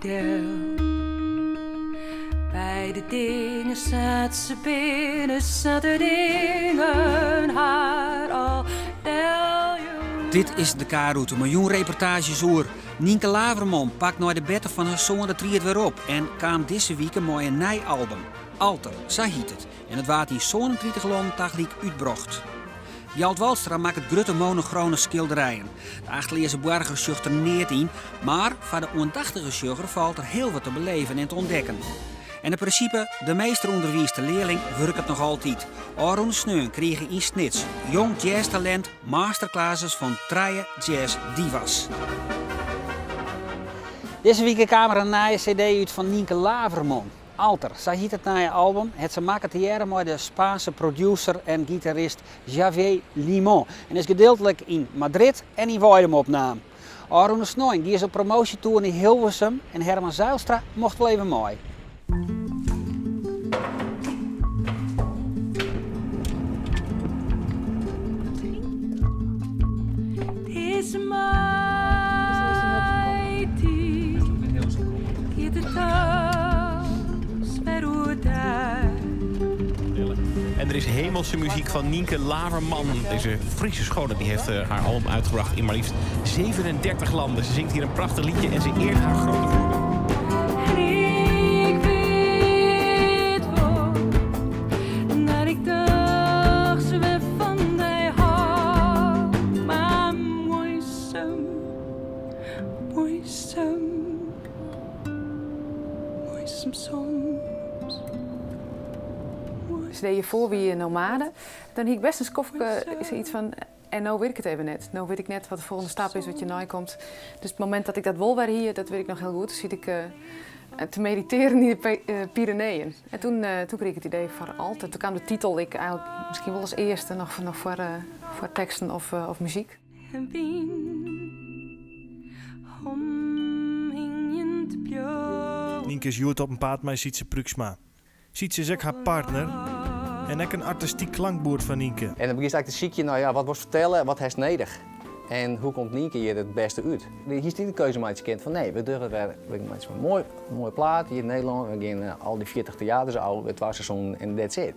del. By de dingen sa't se binne, sa't de dingen har al deljûn. Dit is de K-rûte mei jûnreportaazjes oer Nynke Laverman pakt nei de berte fan har soan de tried wer op en kaam dizze wike mei in nij album. Alter, sa hyt it, en it waard yn 37 lannen tagelyk útbrocht. Gjalt Walstra makket grutte monochrone skilderijen. De achteleaze boarger sjocht der neat yn, mar foar de oandachtige sjogger falt der hiel wat te beleven en te ûntdekken. En it prinsipe 'de meester ûnderwiist de learling' wurket noch altyd. Ofrûne sneon krige yn Snits jong jazztalint masterclasses fan trije jazz-divas. Dizze wike kaam der in nije CD út fan Nynke Laverman. Alter, sa hyt it nije album, hat se makke tegearre mei de Spaanse producer en gitarist Javier Limón en is gedeeltlik yn Madrid en yn Weidum opnaam. Ofrûne snein gie se op promoasjetoer nei Hilversum en Herman Zeilstra mocht wol even mei. Dizze maitiid giet it dochs wer oerdei. En er is hemelse muziek van Nynke Laverman. Deze Friese schone die heeft eh, haar album uitgebracht in maar liefst 37 landen. Ze zingt hier een prachtig liedje en ze eert haar grote voorbeeld. En ik wit wol dat ik dochs wer fan dy hâld. Mar muoisum, muoisum, muoisum soms. Dus hjirfoar wie Nomade. Dan hie ik best in skoftke sayts fan en no wit ik it even net. No wit ik net wat de folgjende stap is, wat hjirnei komt. Dus it momint dat ik dat wol wer hie, dat wit ik noch hiel goed. Siet ik te meditearjen yn de Pyreneeën. En toen, toen krige ik it idee foar Alter. Toen kaam de titel ek eigenlik miskien wol as earste noch, noch foar, foar teksten of, of muzyk. En wyn om hingjen te bliuwen. Nynke is hjoed op 'en paad mei Sytse Pruiksma. Sytse is ek har partner en ek in artistyk klankboerd fan Nynke. En dan begjinst eigentlik te sykjen nei ja, wat wolst fertelle, wat hast nedich en hoe komt Nynke hjir it bêste út. Hiest dy de keuze meitsje kind fan nee, we dogge wer, we meitsje in moai, moaie plaat hjir yn Nederlân, we gean al dy 40 teaters ôf, wer twa seizoenen en that's it.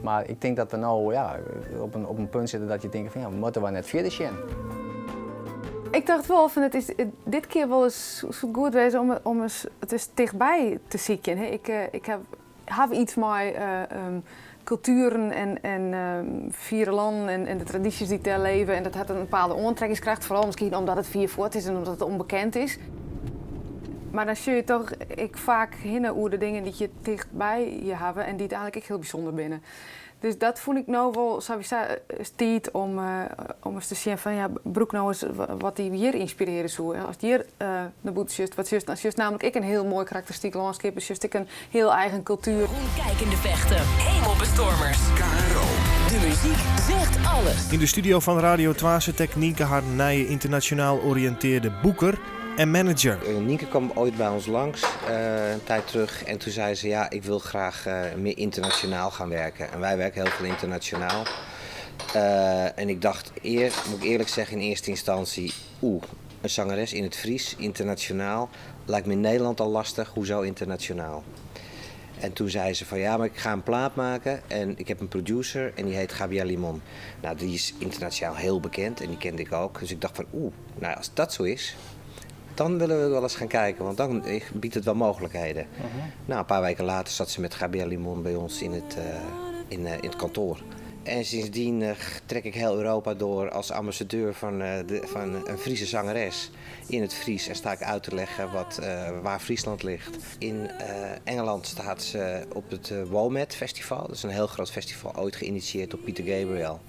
Mar ik tink dat we no ja, op in, op in punt sitte dat je tinke fan ja, we moatte wer net fierder sjen. Ik tocht wol fan it is dit kear wol ris soe it goed wêze om om ris it ris tichtby te sykjen. Ik ik haw haw yts mei kultueren en en fiere lannen en en de tradysjes dy't dêr leve en dat hat in bepaalde oantrekkingskracht, foaral miskien omdat it fier fuort is en omdat it ûnbekend is. Mar dan sjoch je toch ek faak hinne oer de dingen dy't je tichtby je hawwe en dy't eigenlik ek hiel bysûnder binne. Dus dat fûn ik no wol sawiesa tiid om, om ris te sjen fan ja, brûk no ris wat dy hjir ynspirearje soe. Ast hjir nei bûten sjochst, wat sjochst dan? Sjochst nammentlik ek in hiel moai karakteristyk lânskip, sjochst ek in hiel eigen kultuer. Rûnkijkende fechten, hemelbestormers. KRO. De muzyk zegt alles. Yn de studio fan Radio 2 sit ek Nynke har nije ynternasjonaal oriïntearde boeker en manager. Nynke kwam ooit bij ons langs een tijd terug en toen zei ze ja, ik wil graag meer internationaal gaan werken. En wij werken heel veel internationaal. En ik dacht eerst, moet ik eerlijk zeggen, in eerste instantie, oeh, een zangeres in het Fries, internationaal, lijkt me in Nederland al lastig, hoezo internationaal? En toen zei ze van ja, maar ik ga een plaat maken en ik heb een producer en die heet Javier Limon. Nou, die is internationaal heel bekend en die kende ik ook. Dus ik dacht van oeh, nou als dat zo is, dan willen we wel eens gaan kijken, want dan biedt het wel mogelijkheden. Nou, een paar weken later zat ze met Javier Limon bij ons in het, in, in het kantoor. En sindsdien trek ik heel Europa door als ambassadeur van, de, van een Friese zangeres in het Fries. En sta ik uit te leggen wat, waar Friesland ligt. In Engeland staat ze op het WOMAD Festival. Dat is een heel groot festival, ooit geïnitieerd door Peter Gabriel.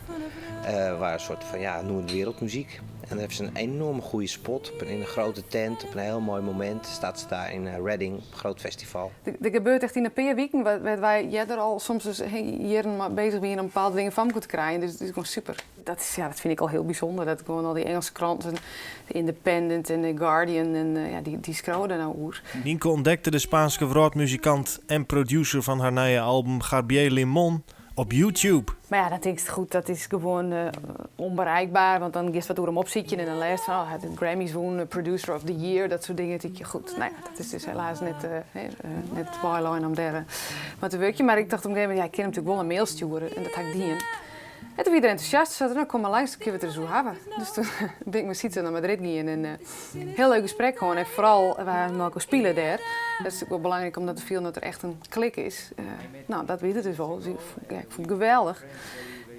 waar een soort van, ja, noem het wereldmuziek. En dan heeft ze een enorm goede spot in een grote tent. Op een heel mooi moment staat ze daar in Reading, op een groot festival. Der gebeurt echt yn in pear wiken wêr't wy earder al soms ris jierren mei beuzich wiene om bepaalde dingen foar mekoar te krijen. Dus it is gewoan super. Dat is, ja, dat fyn ik al hiel bysûnder, dat gewoan al dy Ingelske kranten, The Independent en The Guardian, en ja, dy skriuwe der no oer. Nynke ûntdekte de Spaanske wrâldmuzikant en producer fan har nije album Javier Limón. Op YouTube. Mar ja, dan tinkst, goed, dat is gewoan ûnbereikber, want dan giest wat oer him opsykjen en dan lêst fan, oh, hy hat Grammys wûn, Producer of the Year, dat soart dingen. Tink je, goed, no ja, dat is dus helaas net, net weilein om dêr mei te wurkjen. Mar ik tocht op in gegeven momint, ja, ik kin him natuerlik wol in mail stjoere en dat ha ik dien. En toen wie er entûsjast, sei er, no kom mar langs, dan kinne we it der ris oer hawwe. Dus toen bin ik mei Sytse nei Madrid gien en hiel leuk gesprek hân. En foaral, we ha mei elkoar spile dêr. Dat is natuerlik wol belangryk om dat te fielen dat der echt in klik is. No, dat wie der dus wol. Dus ik fûn it geweldich.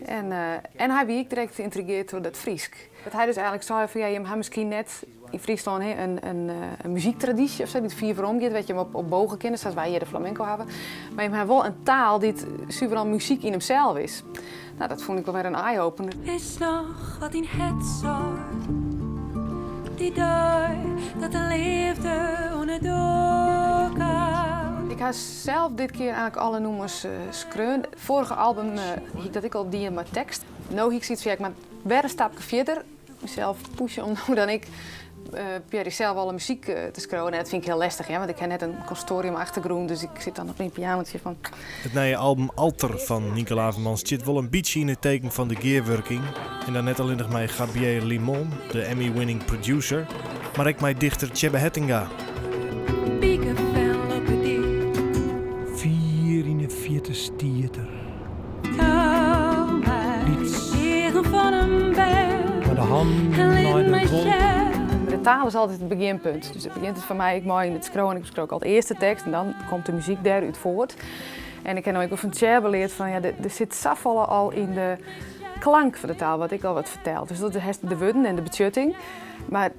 En, en hy wie ek direkt yntrigearre troch dat Frysk. Dat hy dus eigenlik sei fan ja, jim ha miskien net yn Fryslân hè, in, in, in muzyktradysje of sa dy't fier werom giet, wêr't jim op, op bôge kinne, sa't wy hjir de flamenco hawwe. Mar jim ha wol in taal dy't suver al muzyk yn himsels is. No, dat fûn ik wol wer in eye-opener. Witst noch wat dyn hert sei dy dei dat de leafde oan 'e doar kaam? Ik ha sels dit kear eigenlik alle nûmers skreaun. Foarige album hie ik dat ek al dien mei tekst. No hie ik soiets fan ja, ik moat wer in stapke fierder. Mysels pushe om no dan ek probearje sels alle muzyk te skriuwen. En dat fyn ik hiel lestich, hear, want ik ha net in konservatorium-achtergrûn, dus ik sit dan op myn pianotsje fan. It nije album Alter fan Nynke Laverman stiet wol in bytsje yn it teken fan de gearwurking. En dan net allinnich mei Javier Limon, de Emmy-winning producer, mar ek mei dichter Tsjêbbe Hettinga. Pikefel op 'e dyk. Fier yn 'e fierte stiet er. Lyts. Mei de hannen nei de wolken. De taal is altyd it begjinpunt. Dus it begjint it foar my ek mei yn it skriuwen. Ik skriuw ek altyd earst de tekst en dan komt de muzyk dêrút fuort. En ik ha no ek wol fan Tsjêbbe leard fan ja, der sit safolle al yn de klank fan de taal, wat ek al wat fertelt. Dus dat hast de wurden en de betsjutting. Mar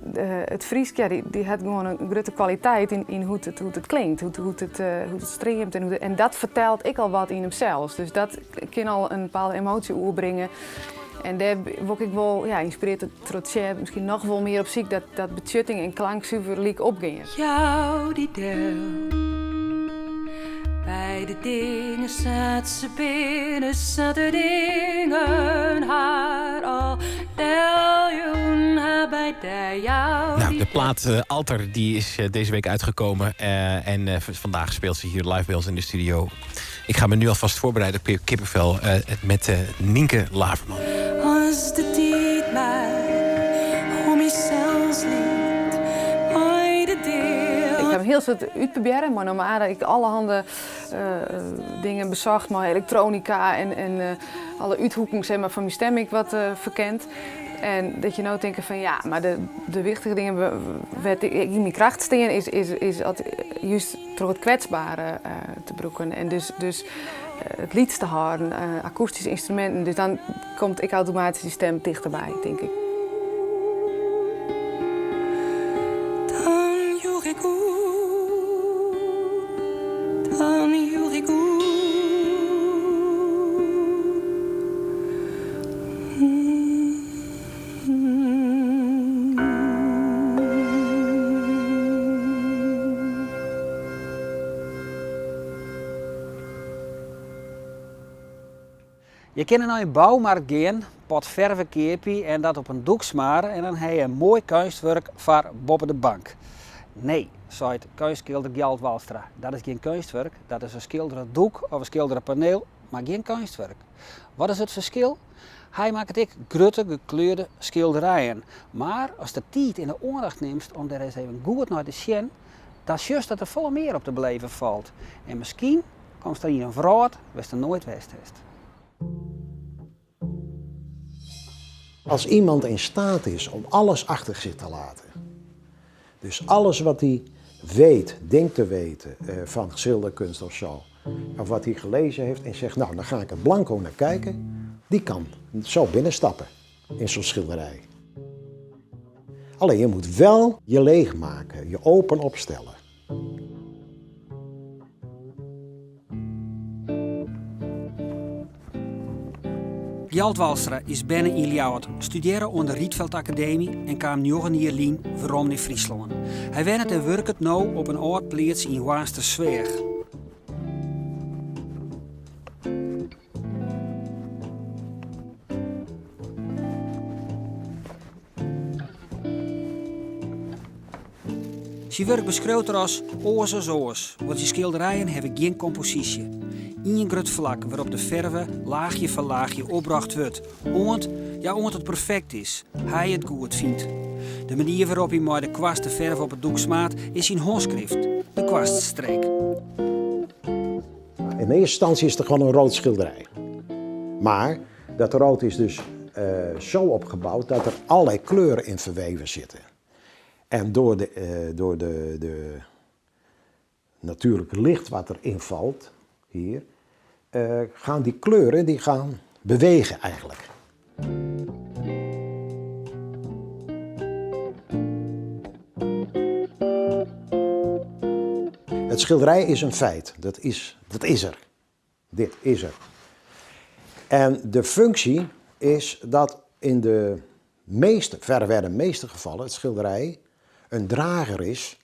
it Frysk, ja, dy hat gewoan in grutte kwaliteit yn hoe't it, hoe't it klinkt, hoe't, hoe't it, hoe't it streamt en, hoe't, en dat fertelt ek al wat yn himsels. Dus dat kin al in bepaalde emoasje oerbringe. En dêr wol ik wol, ja, ynspirearre troch Tsjêbbe, miskien noch wol mear op syk dat, dat betsjutting en klank suver lyk opgean. Jou dy del. By de dingen sa't se binne, sa't de dingen har al deljûn ha by dy. Jou Nou, dy de plaat Alter die is deze week uitgekomen. En vandaag speelt ze hier live bij ons in de studio. Ik ga me nu alvast voorbereiden op kippenvel met Nynke Laverman. As de tiid my om mysels lit, mei de dea. Ik ha in hiel soad útprobearre, mei Nomade ek allerhande dingen besocht, mei elektronika en alle úthoeken zeg maar, fan myn stim ek wat ferkend. En dat je no tinke fan ja, mar de wichtige dingen wêr't ik yn myn kracht stean is, is, is at, just troch it kwetsbere te brûken. En dus, dus it lyts te hâlden, akoestyske ynstruminten. Dus dan komt ek automatysk dy stim tichterby, tink ik. Dan joech ik oer, dan joech ik oer. Je kinne nei in boumarkt gean, pot ferve keapje en dat op in doek smare en dan ha je in moai keunstwurk foar boppe de bank. Nee, seit keunstskilder Gjalt Walstra, dat is gjin keunstwurk, dat is in skildere doek of in skildere paneel, mar gjin keunstwurk. Wat is it ferskil? Hy makket ek grutte gekleurde skilderijen, mar ast de tiid en de oandacht nimst om der ris even goed nei te sjen, dan sjochst dat der folle mear op te beleven falt. En miskien komst dan yn in wrâld wêr'tst noch noait west hast. Als iemand in staat is om alles achter zich te laten, dus alles wat hij weet, denkt te weten van schilderkunst of zo, of wat hij gelezen heeft en zegt, nou dan ga ik er blanco naar kijken, die kan zo binnenstappen in zo'n schilderij. Alleen je moet wel je leegmaken, je open opstellen. Gjalt Walstra is berne yn Ljouwert, studearre oan de Rietveld Akademy en kaam njoggen jier lyn werom nei Fryslân. Hy wennet en wurket no op in âld pleats yn Hoarnstersweach. Syn wurk beskriuwt er as oars as oars, want syn skilderijen hawwe gjin komposysje. Ien grut flak wêrop't de ferve laachje foar laachje opbrocht wurdt, oant, ja oant it perfekt is, hy it goed fynt. De manier wêrop hy mei de kwast de ferve op it doek smaart is syn hânskrift, de kwaststreek. In eerste instantie is het gewoon een rood schilderij. Maar dat rood is dus zo opgebouwd dat er allerlei kleuren in verweven zitten. En door de, door de, de natuurlijke licht wat er invalt hier, gaan die kleuren die gaan bewegen eigenlijk. Het schilderij is een feit, dat is er. Dit is er. En de functie is dat in de meeste, verreweg de meeste gevallen, het schilderij een drager is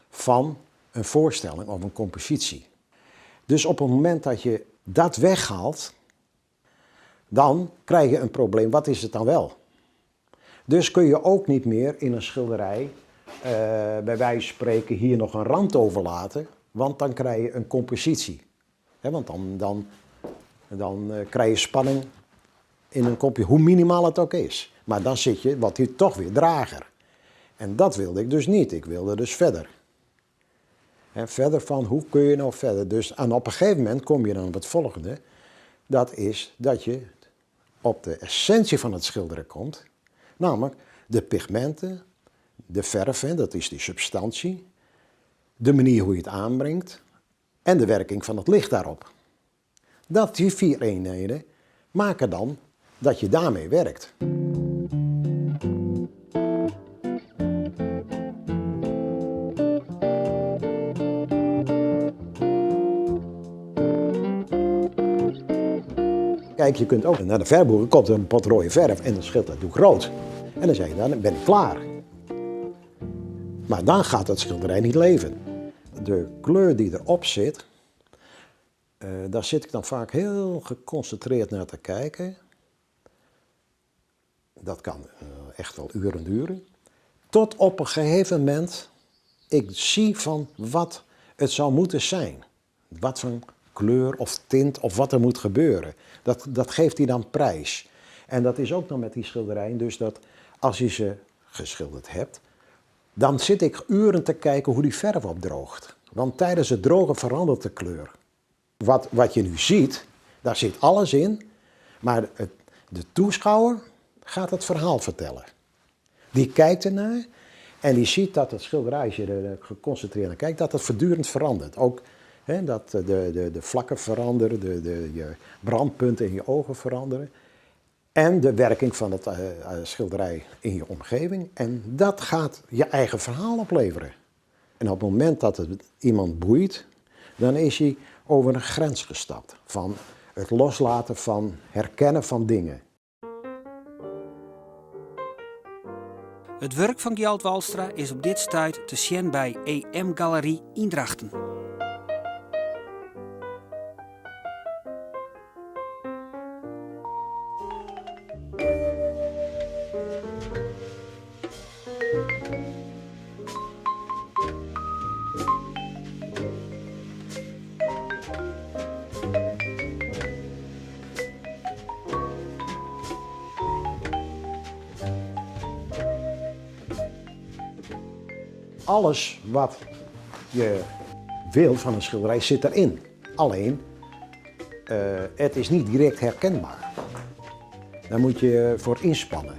fan in foarstelling of in komposysje. Dus op it momint dat je dat weghaalt, dan krijg je een probleem. Wat is het dan wel? Dus kun je ook niet meer in een schilderij, bij wijze van spreken, hier nog een rand overlaten, want dan krijg je een compositie. want dan, dan, dan krijg je spanning in een kopje, hoe minimaal het ook is. Maar dan zit je, wat hier toch weer drager. En dat wilde ik dus niet. Ik wilde dus verder. En verder van, hoe kun je nou verder? Dus, en op een gegeven moment kom je dan op het volgende. Dat is dat je op de essentie van het schilderen komt. Namelijk de pigmenten, de verf, dat is die substantie. De manier hoe je het aanbrengt en de werking van het licht daarop. Dat die vier eenheden maken dan dat je daarmee werkt. Kijk, je kunt ook naar de verfboer, komt er een pot rode verf en dan schilt dat doek rood. En dan zeg je, dan ben ik klaar. Maar dan gaat dat schilderij niet leven. De kleur die erop zit, daar zit ik dan vaak heel geconcentreerd naar te kijken. Dat kan echt wel uren duren. Tot op een gegeven moment ik zie van wat het zou moeten zijn. Wat voor kleur of tint of wat er moet gebeuren. Dat geeft hij dan prijs. En dat is ook nog met die schilderijen. Dus dat als je ze geschilderd hebt, dan zit ik uren te kijken hoe die verf opdroogt. Want tijdens het drogen verandert de kleur. Wat je nu ziet, daar zit alles in, maar de toeschouwer gaat het verhaal vertellen. Die kijkt ernaar en die ziet dat het schilderij, als je er geconcentreerd naar kijkt, dat het voortdurend verandert. Ook hè, dat de vlakken veranderen, je brandpunten in je ogen veranderen. En de werking van het schilderij in je omgeving. En dat gaat je eigen verhaal opleveren. En op het moment dat het iemand boeit, dan is hij over een grens gestapt. Van het loslaten van herkennen van dingen. It wurk fan Gjalt Walstra is op dit stuit te sjen by EM Galerie yn Drachten. Alles wat je wil van een schilderij zit erin. Alleen, het is niet direct herkenbaar. Daar moet je voor inspannen.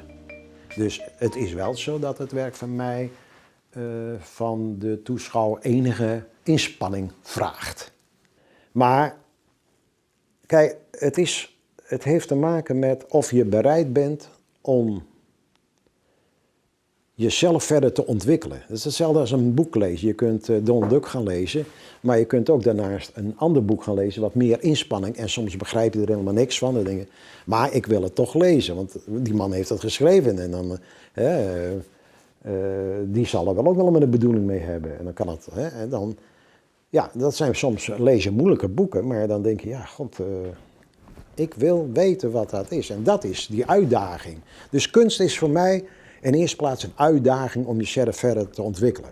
Dus het is wel zo dat het werk van mij van de toeschouwer enige inspanning vraagt. Maar kijk, het heeft te maken met of je bereid bent om jezelf verder te ontwikkelen. Dat is hetzelfde als een boek lezen. Je kunt Donald Duck gaan lezen, maar je kunt ook daarnaast een ander boek gaan lezen, wat meer inspanning. En soms begrijp je er helemaal niks van. Dan denk je, maar ik wil het toch lezen, want die man heeft dat geschreven. En dan, die zal er wel ook wel met een bedoeling mee hebben. En dan kan het, hè, en dan, ja, dat zijn soms lezen moeilijke boeken, maar dan denk je, ja, god, ik wil weten wat dat is. En dat is die uitdaging. Dus kunst is voor mij in eerste plaats een uitdaging om jezelf verder te ontwikkelen.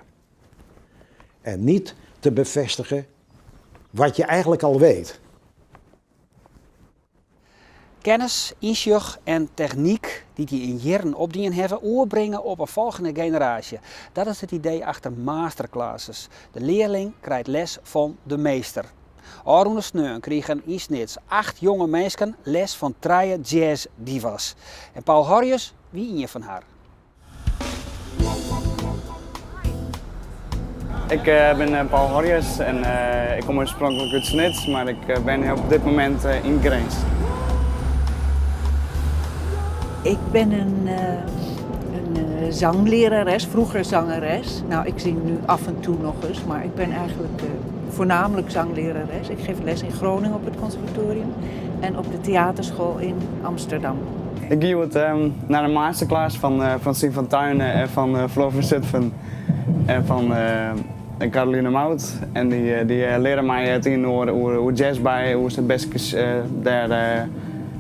En niet te bevestigen wat je eigenlijk al weet. Kennis, ynsjoch en technyk dy't je yn jierren opdien hawwe, oerbringe op in folgjende generaasje. Dat is it idee achter masterclasses. De learling krijt les fan de meester. Ofrûne sneon krigen yn Snits acht jonge minsken les fan trije jazz-divas. En Paul Horjus wie ien fan har. Ik eh, ben eh, Paul Horjus en eh, ik kom oarspronklik út Snits, mar ik ben op dit momint yn Grins. Ik ben een, een zanglerares, vroeger zangeres. Nou, ik zing nu af en toe nog eens, maar ik ben eigenlijk voornamelijk zanglerares. Ik geef les in Groningen op het conservatorium en op de theaterschool in Amsterdam. Ik gie hjoed nei de masterclass fan Francine van Tuinen en fan Floor van Zutphen en fan Caroline Mout. En dy leare my it ien en oar oer jazz by, hoe se it bêste dêr,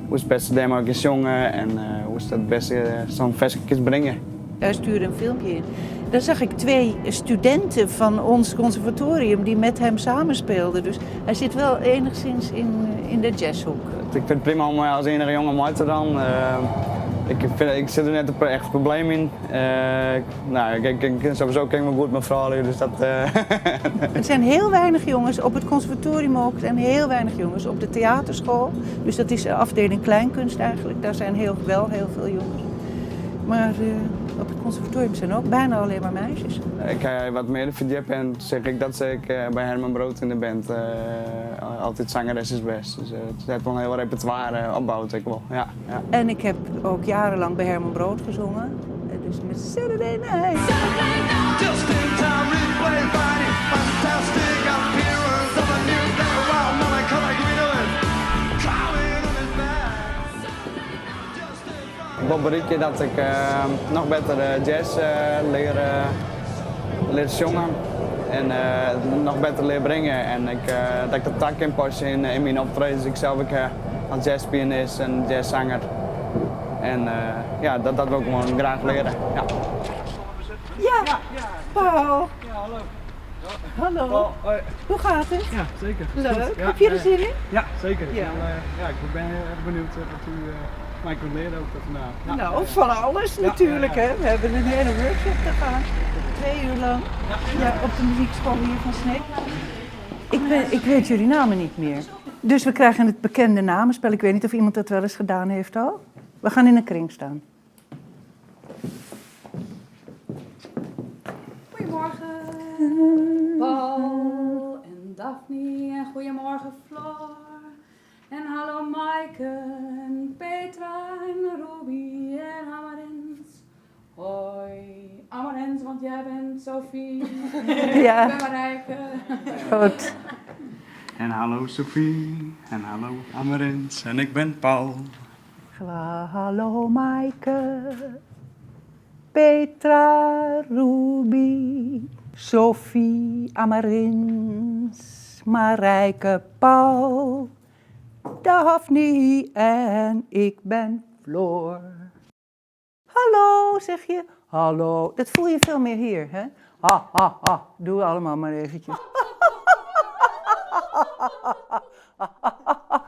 hoe se it bêste dêrmei kin sjonge en hoe se it bêste sa'n ferske kin bringe. Hij stuurde een filmpje in. Daar zag ik twee studenten van ons conservatorium die met hem samenspeelden. Dus hij zit wel enigszins in, in de jazzhoek. Ik fyn it prima om as iennige jonge mei te dwaan. Ik, fyn, ik sit der net echt probleem yn. Nou, ik, ik, sowieso kin ik my goed mei froulju, dus dat... Er zijn heel weinig jongens op het conservatorium ook en heel weinig jongens op de theaterschool. Dus dat is de afdeling kleinkunst eigenlijk. Daar zijn heel, wel heel veel jongens. Maar uh, op het conservatorium zijn ook bijna alleen maar meisjes. Ik ha wat mear ferdjippe en zeg ik dat ik by Herman Brood yn de band altyd sangeres west. Dus it hat wol in hiel repertoire opboud ek wol. Ja, ja. En ik heb ook jarenlang bij Herman Brood gezongen. Dus met Saturday Night. Just in time replay by fantastic appearance of a new Wol berikje dat ik noch better jazz lear, lear sjongen en noch better lear bringe. En ik, dat ik dat ta kin passe yn, yn myn optredens. Ik sels ek as jazzpianist en jazzsanger. En ja, dat, dat wol ik gewoan graach leare. Ja. Ja, Paul. Ja, hallo. Hallo. Hoi. Hoe gaat het? Ja, zeker. Leuk. Ja, Heb je er zin in? Ja, zeker. Ja. ja, ik ben erg benieuwd wat u mij kunt leren ook vandaag. Ja. Nou, van alles natuurlijk. Hè. We hebben een hele workshop te gaan. 2 uur lang. Ja, op de muziekschool hier van Sneek. Ik, ben, ik weet jullie namen niet meer. Dus we krijgen het bekende namenspel. Ik weet niet of iemand dat wel eens gedaan heeft al. We gaan in een kring staan. Goedemorgen, Paul en Daphne en goedemorgen Floor. En hallo Maaike en Petra en Ruby en Amarens. Hoi Amarens, want jij bent Sophie. Ja. Ik ben Marijke. Goed. En hallo Sophie en hallo Amarens en ik ben Paul. Hallo Maaike, Petra, Ruby, Sophie, Amarins, Marijke, Paul, Daphne en ik ben Floor. Hallo, zeg je. Hallo. Dat voel je veel meer hier, hè? Ha, ha, ha. Doe allemaal maar eventjes.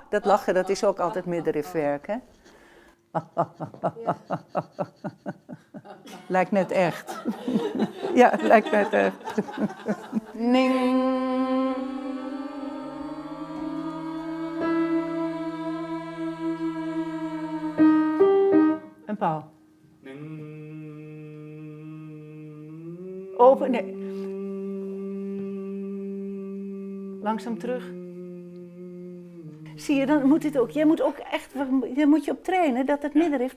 Dat lachen, dat is ook altijd middenrifwerk, hè? Lijkt net echt. Ja, lijkt net echt. Ning. En Paul. Open, nee. Langzaam terug. Zie je, dan moet het ook. Jij moet ook echt, daar moet je op trainen dat het middenrif,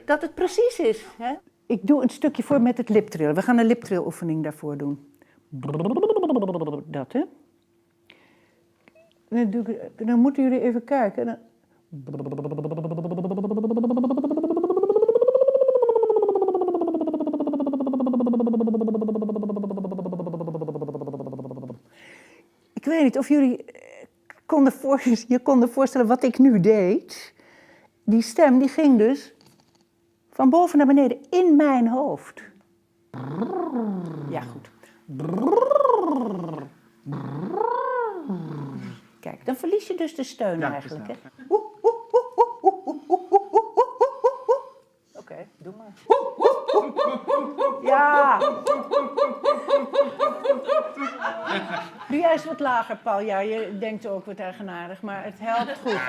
dat het precies is. Hè? Ik doe een stukje voor met het liptrillen. We gaan een liptriloefening daarvoor doen. Dat, hè? Dan, doe ik, dan moeten jullie even kijken. Dan... Ik weet niet of jullie konden voor, je konden voorstellen wat ik nu deed. Die stem die ging dus van boven naar beneden in mijn hoofd. Ja, goed. Kijk, dan verlies je dus de steun Ja, eigenlijk. Hè? precies. Oeh, oeh. Doe jij eens wat lager, Paul. Ja, je denkt ook wat eigenaardig, maar het helpt goed.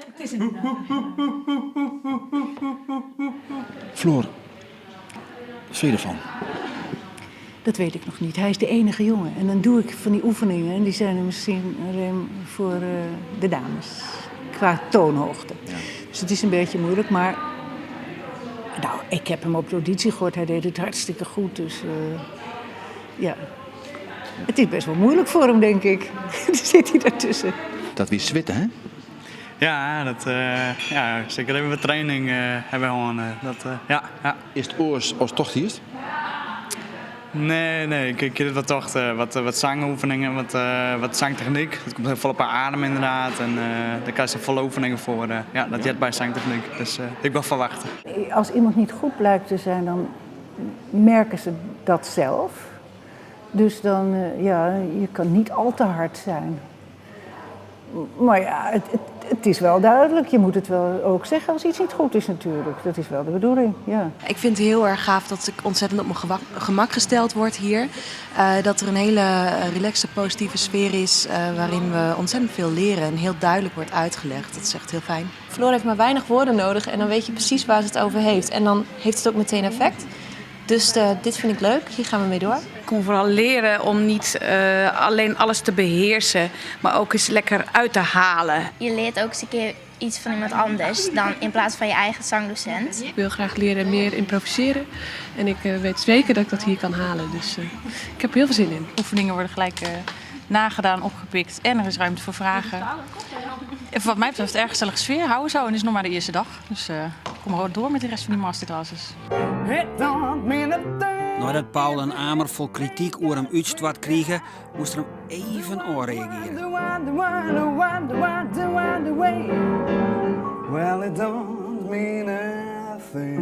Het is een... Floor, wat vind je ervan? Dat weet ik nog niet. Hij is de enige jongen. En dan doe ik van die oefeningen. En die zijn er misschien alleen voor de dames. Qua toonhoogte. Dus het is een beetje moeilijk, maar... Nou, ik heb hem op de auditie gehoord. Hij deed het hartstikke goed. Dus ja. Het is best wel moeilijk voor hem, denk ik. Dan zit hij daartussen. Dat wie switten, hè? Ja, dat, ja, zeker even wat training hebben we gewoon. Dat, ja, ja. Is het oors als tocht hier? Nee, nee, ik heb wat tocht, wat zangoefeningen, wat zangtechniek. Dat komt heel vol op haar adem inderdaad. En daar kan ze volle oefeningen voor. Ja, dat jet bij zangtechniek. Dus ik wil verwachten. Als iemand niet goed blijkt te zijn, dan merken ze dat zelf. Dus dan, ja, je kan niet al te hard zijn. Maar ja, het is wel duidelijk. Je moet het wel ook zeggen als iets niet goed is natuurlijk. Dat is wel de bedoeling, ja. Ik vind het heel erg gaaf dat ik ontzettend op mijn gemak gesteld word hier. Dat er een hele relaxte, positieve sfeer is waarin we ontzettend veel leren en heel duidelijk wordt uitgelegd. Dat is echt heel fijn. Floor heeft maar weinig woorden nodig en dan weet je precies waar ze het over heeft. En dan heeft het ook meteen effect. Dus dit vind ik leuk, hier gaan we mee door. Ik kom vooral leren om niet alleen alles te beheersen, maar ook eens lekker uit te halen. Je leert ook eens een keer iets van iemand anders dan in plaats van je eigen zangdocent. Ik wil graag leren meer improviseren en ik weet zeker dat ik dat hier kan halen. Dus ik heb er heel veel zin in. Oefeningen worden gelijk nagedaan, opgepikt en er is ruimte voor vragen. En wat mij betreft erg gezellige sfeer, houden zo en het is nog maar de eerste dag. Dus kom maar door met de rest van die masterclasses. Nadat Paul en Amer vol kritiek oer hem uitstwat kregen, moest er hem even op reageren. Well, it don't mean a thing.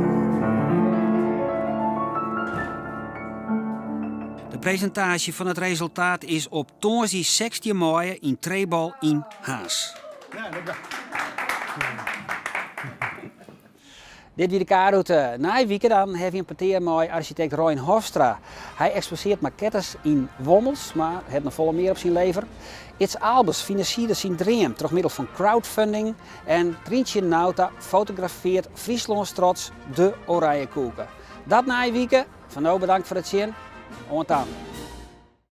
De presentaasje fan it resultaat is op tongersdei 16 maaie yn Trebol yn Harns. Dit wie de K-route. Nije wike dan ha we in petear mei arsjitekt Rein Hofstra. Hy eksposearret makettes yn Wommels, mar hat noch folle mear op syn lever. Ids Aalbers finansierde syn dream troch middel fan crowdfunding en Tryntsje Nauta fotografearret Fryslâns trots de Oranjekoeke. Dat nije wike. Foar no bedankt foar it sjen. Oant dan.